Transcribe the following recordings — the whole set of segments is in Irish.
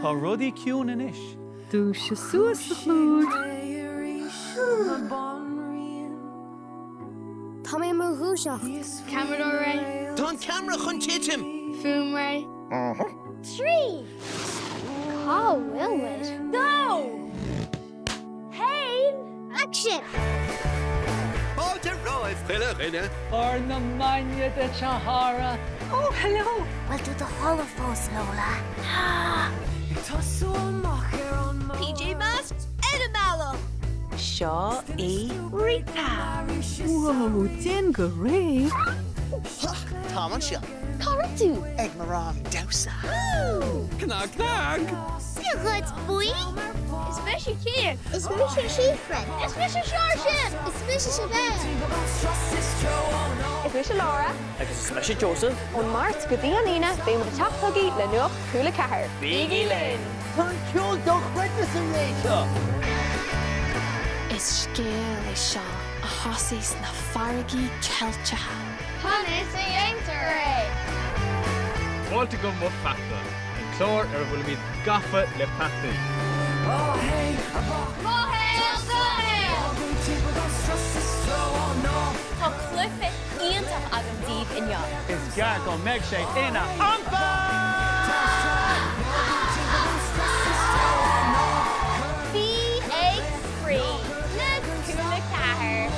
Tá rudaí ciúin anois. Dúisigh suas, a chlúid. Tá mé i mo dhúiseacht. Ceamaradóir réidh. Tá an ceamara chun titim! Fuaim réidh. 3. Cá bhfuil muid? 2. 1. Action! Fáilte romhaibh chuile dhuine! Barr na maidne duit, a chara! Oh, hello! Bhfuil tú i do chodladh fós, Lola? PJ Masks ar an mbealach! Seo í Rita! Whoa, déan go réidh! Táim anseo. Cá raibh tú? Ag mo rang damhsa. Cnag cnag! Rud buí? Is mise Cian. Is mise Síofra. Is mise Seoirse. Is mise Siobhán. Is mise Laura. Agus is mise Joseph. Ón Máirt go dtí an Aoine beidh muid ag teacht chugaibh le Nuacht Cúla 4. Bígí linn! Tá an ceol dochreidte sa ré seo! Is scéal é seo a thosaigh sna farraigí Ceilteacha. Conas a dhéantar é? Fáilte go Mo Pheata, an clár ar a bhfuilimid gafa le peataí. Mo shaol, do shaol! Tá cluiche iontach agam daoibh inniu. Is gearr go mbeidh sé ina anfa! Bí ag spraoi le Cúla 4!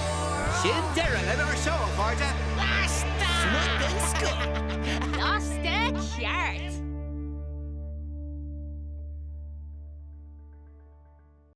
Sin deireadh lenár seó, a chairde! Lasta! Rud den scoth! Lasta ceart!